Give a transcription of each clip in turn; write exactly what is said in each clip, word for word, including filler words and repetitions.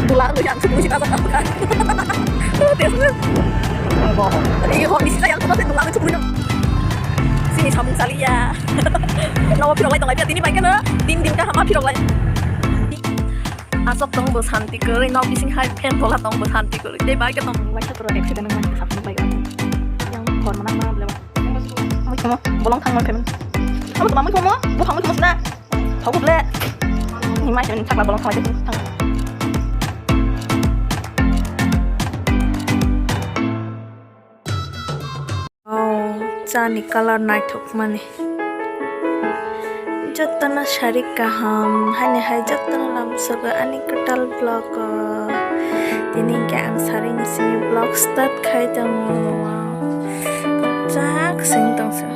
Dula ang yang sukui sita sata bukan. Iyo ho isi yang sukui dula ang sukui no. Sini samung saliya. Nawa pirok lai tong lai tini bai kena. Din din ka hama pirok lai. Asok tong bo santi kori no bising hai pen bola tong bo santi kori. Dei bai ka tong bai ka toro accident nang sak bai ka. Yang hor mana mana bela. Mui komo bolong thang mui komo. Abo tama mui komo. Bo thang mui komo sina. Thok ble. Ni mai sen thak la bolong thang thang. Wow, chani colour naithok mani. Jotono sari kaham, haini hai jotono lamsogo ani kwtal vlog o. Tini hwnkhe ang sari ni simi vlog start khai tongo. Wow, kwchak seng tongso.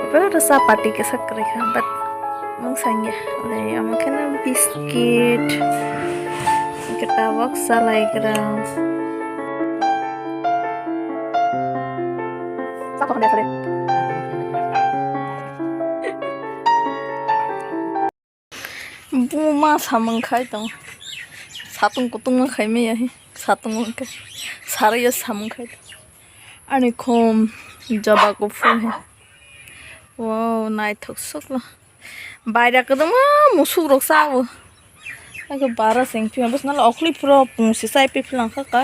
Boro sa party kisa kwrwi kha, but mung sangya. Omo kheno biscuit. Hwnkhe tabok salai gra. Buma samung khai tong. Satung kutung ma khai maya hi. Satung wngkhe. Saraya samung khai tong. Ani khum jaba kuphur he. Wow, naithok sukla. Baira kwdwma musuk rok chao. Ake bara seng phi bwsna la okli phuro pungsi chai phi phlang kha ka.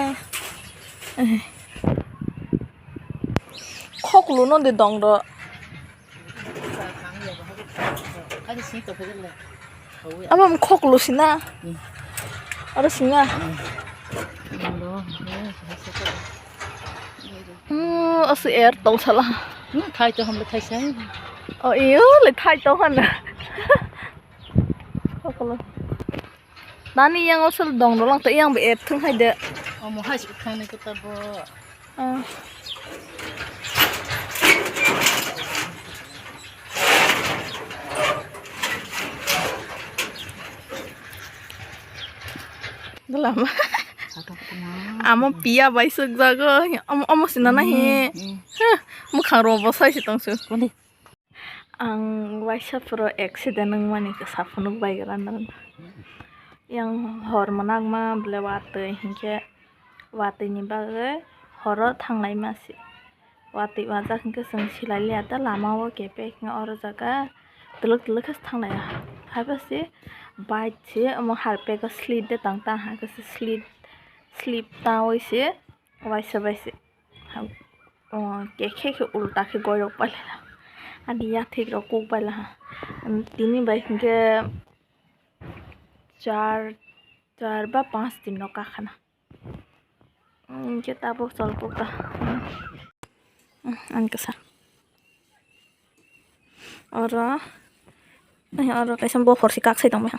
Khoklo no de dong do. Abo khoklo sina. Aro singa. Asu er tong sala. Thai to hamle thai sai. O iyo le thai to hana. Nani yang osol dong dolang to yang be er thung hai de. Omo hai si thang ni kota bo. Dalam. Amo piya bai suk jago. Omo omo sina nahi. Mukhang robo sai si tong su. Ang waisa phuro accident wngmani kisa phunuk bai gra nang. Yang hor mwnakma bole watwi hinkhe watwini bagwi horo thanglai masi. Watwi wajak hinkhe chwng silai liya ta lama o kepek hinkhe oro jaga twlwk twlwk khe thanglai ha. Haiba se bike se omo harpek o slip de tang ta hinkhe se slip slip ta oi se waisa bai se. Kekhe khe ulta khe goirok pailai ani yathek rok kuk paila ha. Tini bai hinkhe char char ba panch din no kakhana. Hinkhe tabuk chol kuk ta. Ani kasa. Oro, oro kaisa bophor se kak sai tongmani.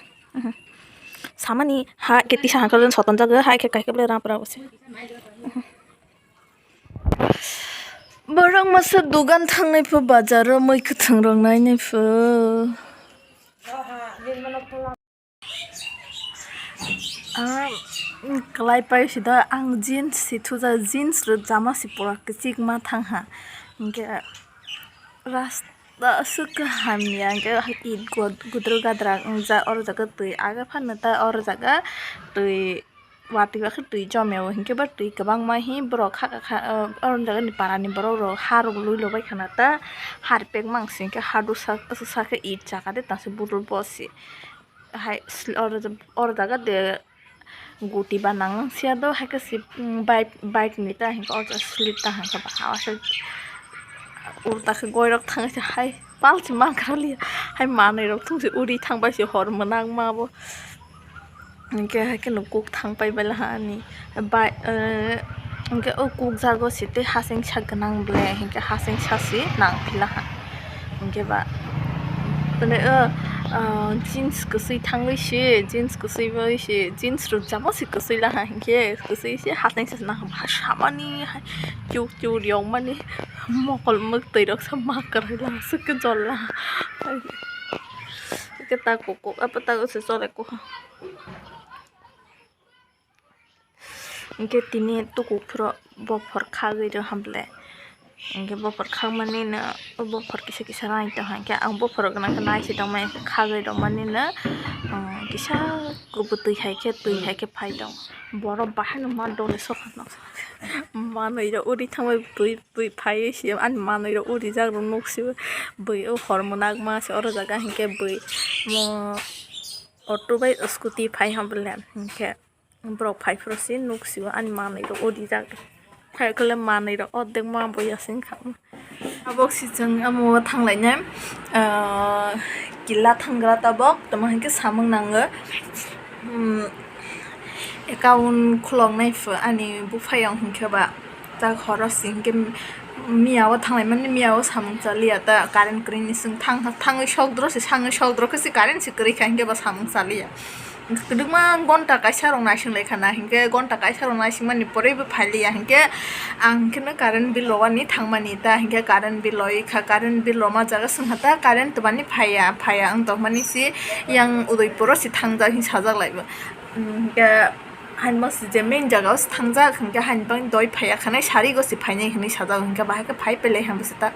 Samani ha khe tisa hangkhe soton jago, ha khe kaikhe belai rap rap se. Borok masa dogan thangnai pho, bazar o mui kwthwng rok nainai pho. Ang kwlai pai si do, ang jeans si thujak, jeans rwchama si pura kwchikma thang ha. Hinkhe rasta aswk khe hamya, hinkhe it gudru gadra wngjak, oro jaga twi aga phano ta oro jaga twi watwi bakhe twi jomeo, hinkhe ba twi kwbangma hi borok kha kha oro jaga ni para ni borok rok ha rok lui lobai khana ta harpek mang si hinkhe ha do sak aswk sak khe it chaka de ta se budul bo se. Hai oro jaga de guti ba nang siya do, hai khe si bike bike ni ta hinkhe o slip ta hinkhe ba hausa ulta khe goirok thang se hai palchi ma kha liya hai manwi rok thung se uri thang bai se hor mwnang ma bo hinkhe hai khe no kuk thang pai bai laha ani. Bai, eh, hinkhe o kuk jago se tei haseng sak gwnang ble, hinkhe haseng sak se nang phi laha. Hinkhe ba, tini o, ah, jeans kwswi thangwi se, jeans kwswi bai se, jeans rwchamo se kwswi laha, hinkhe kwswi se haseng sak nang ba samani hai kyu kyu riyokmani mokol mwktwi rok sa ma kwrwi laha, swk khe jol laha. Hinkhe ta kuk kuk, abo ta se chole kuk. Hinkhe tini tuku phuro bophor khagwi rw hamle. Hingke bophor khakmani no, bophor kisa kisa nai tong hai khe, ang bophor gana khe nai si tongmani khe khagwi rwmani no, um, kisa kubui twi hai khe, twi hai khe phai tong. Borok bahai no ma dole sokha nokha. Manwi rok uri thangbai twi, twi phaiwi si ani manwi rok uri jak rok nuk si bui o hor mwnakma se oro jaga hingke bui mo auto bai scooty phai ha bole hingke. Borok phai phuru se nuk sio ani manwi rok o rijak. Hai khe manwi rok ordek ma boya se wngkha. Tabok se chwng omo thanglai nai, ah, killa thangra tabok, tamo hinkhe samung nango. Hmm, account khulok nai pho ani buphayong hinkhe ba. Tak horo se hinkhe miya o thanglai mani, miya o samung chaliya ta current kwrwi ni chwng thang, thangwi sok doro se, sangwi sok doro khe se current se kwrwi kha hinkhe ba samung chaliya. Kwdwkma gonta kaisa rok naising lai khana, hinkhe gonta kaisa rok naising mani porwi bo phai liya, hinkhe ang hinkhe no current bill rw ani thang mani ta, hinkhe current bill rw kha, current bill rwma jaga swng kha ta, current twmani phaiya, phaiya wng tong mani se yang Udaipur o se thangjak hin sajak lai bo. Hinkhe haino se je main jaga o se thangjak, hinkhe haino doi phaiya khanai sari go se phainai hinui sajak, hinkhe bahai khe phai pelai hambai se ta,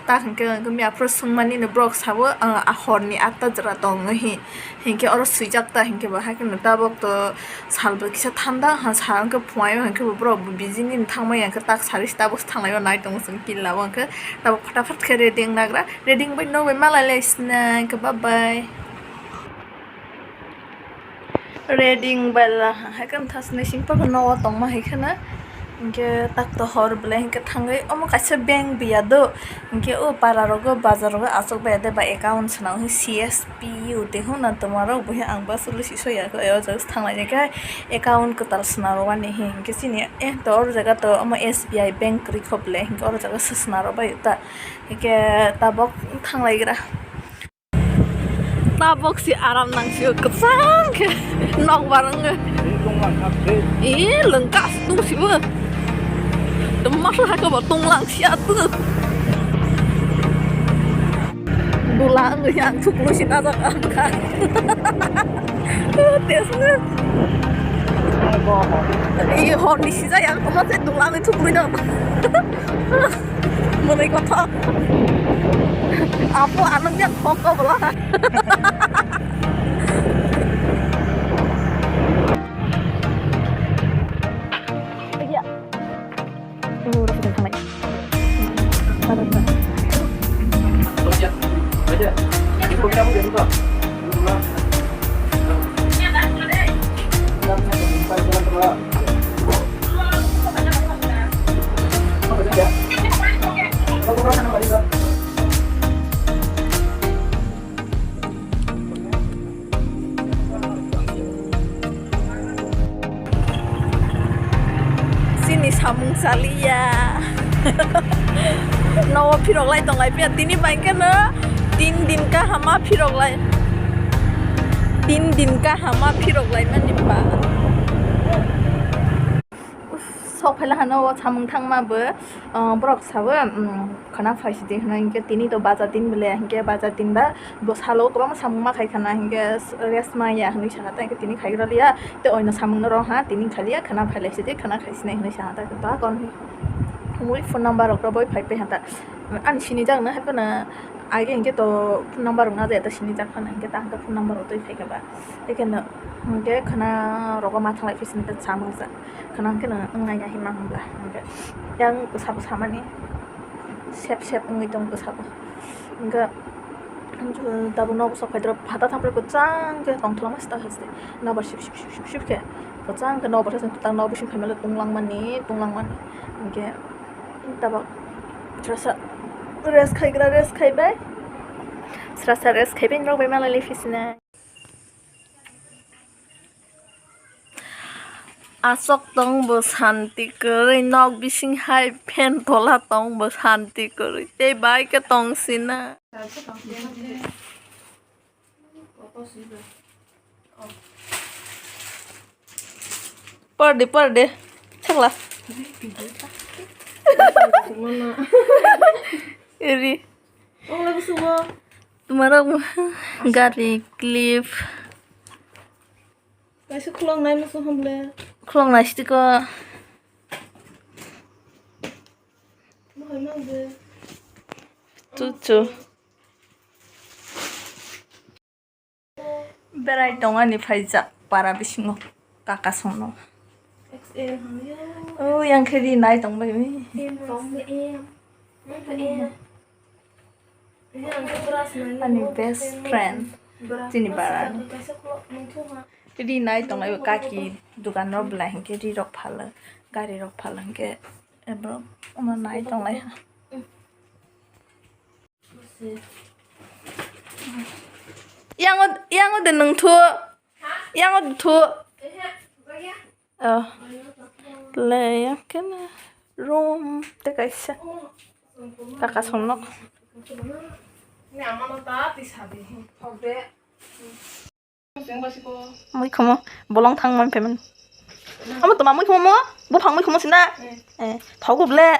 ta hinkhe, hinkhe miya phuru swng mani no borok sabo, ah, hor ni atta jora tong o hi. Hinkhe oro swijak ta, hinkhe bo hai kheno tabok to salbo kisa thanda ha, sa hinkhe phuaio hinkhe bo borok bo busy ni thangmani hinkhe tak sari se tabok se thanglai o nai tongo chwng killa o hinkhe tabok phatar phat khe ready wng nagra, ready wngbai nok bai malai lai sina hinkhe bye bye. Ready wngbai la hai kheno thasnai sing pokhe nogo tongma hai kheno hinkhe tak to hor belai hinkhe thangwi omo kaisa bank biya do hinkhe o para rogo bazar rogo achuk bai de ba account swnam C S. P U tei hwnna twmarok bo ang bus o lusi soya khe o jaga se thanglainai khe account kwtal swnam rwmani hinkhe chini eh to oro jaga to omo S B I bank kwrwi kho ble hinkhe oro jaga se swnam rwbai ta hinkhe tabok thanglaigra. Tabok se aram nangsio kwchang khe nokbar wngwi. Ee lwngka tungsibo. Tongma khe bo tonglang sia tu. Dula wngwi ang thuklu si najak ang kha. Tesno. Ee horni sijak ang tongma se dula wngwi thuklu dong. Mwnwi kothok. Apo ano yang kok kok bola. Iya. Oh, udah sudah mulai. Sabar, sabar. Chini samung chaliya. Nogo phirok lai tong lai phiya tini bai khe no tin din kaham ma phirok lai. Tin din kaham ma phirok lai mani ba. Uff, sok phaila hano o samung thangma bo, ah, borok sabo, um, khana phaisidi hwnwi hinkhe tini to baja din bole hinkhe baja din ba bo salo kwbangma samung ma khai khana hinkhe rest maya hwnwi sakha tei hinkhe tini khaigra liya tei oino samung no rw ha tini khaliya khana phailaisidi khana khaisinai hwnwi sakha ta ba kon hwnwi phone number rok rw bai phai phai ha ta ani sinijak no hai phano age hinkhe to phone number rok na jaya ta sinijak phano hinkhe ta phone number rok twi phai kha ba. Ekheno hwnkhe khwna rogo ma thanglai phi sini ta samung sa khwna hwnkhe no wngnai ya hima hwnba hwnkhe yang bwsa bwsa mani sep sep wngwi tongo bwsa bo hwnkhe tabuk nogo sok phaidrop phatha thamprai kwchang khe tongthwlangma se ta hai se nobar sip sip sip sip khe kwchang khe nobar se kwtal nok bising phaimale tonglang mani tonglang mani hwnkhe tabuk srasa rest khaigra rest khaibai srasa rest khaibai norok bai malai phi sini. Aswk tong bo santi kwrwi, nok bising hai fan tola tong bo santi kwrwi, tei bai khe tong sina. Por de, por de, chakla. Ri. Tumarok gari clip. Kaisa khulok nai musu hamle. Khulok nai stiko. Chuchu. Berai tongani phaijak para bisingo kaka songno. O yang khe ri nai tong bai mi. Ani best friend chini bara ni. Ri nai tong lai kaki dukan rok belai hinkhe ri rok phalo, gari rok phalo hinkhe ebro omo nai tong lai ha. Yang o, yang o de nung thu. Yang o thu. Oh. Le yang kena room te kaisa. Kaka sonok. Mui khomo bolong thang man phaimani. Amo toma mui khomo mo? Buphang mui khomo sina? Eh, thogo ble.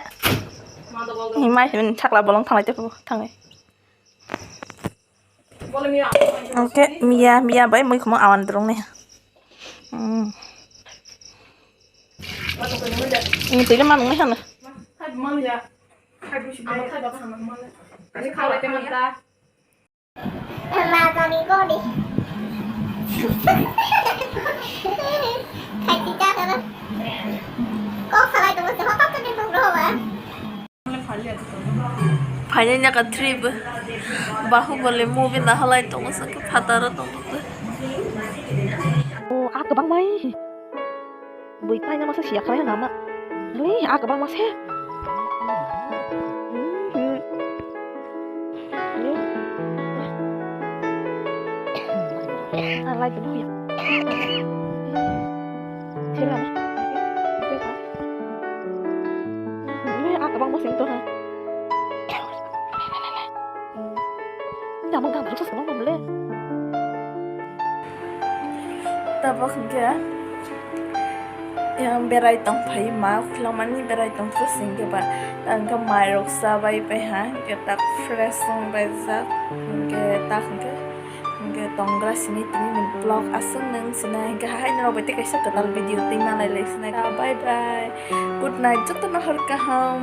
Ni mai phaimani sakla bolong thanglai te pho thangai. Oke, miya, miya bai mui khomo awan drong ne. Hmm. Ini tele manung ne hana. Majani goni. Khaiti ta kana. Kok salai tongo se hopak kene bung roba. Phaini nyaka three bo. Bahubali movie nahalai tongo se phataro tongo. O, a kwbang mai. Bui paina masa siya khlai na ma. Ui, a kwbang masa. A lai tu ya. Sila ma. Ui, a kwbang masa itu ha. Tabok hwnkhe yang berai tong phai ma khulomani berai tong phai singke ba hwnkhe mai rok cha bai pai ha hwnkhe tak fresh wng bai jak hwnkhe tak hwnkhe hwnkhe tong gra sini tini ni vlog aswk nung sinai hwnkhe haino rok bai tei kaisa kwtal video twi manai lai sinai bye bye good night joto no hor kaham.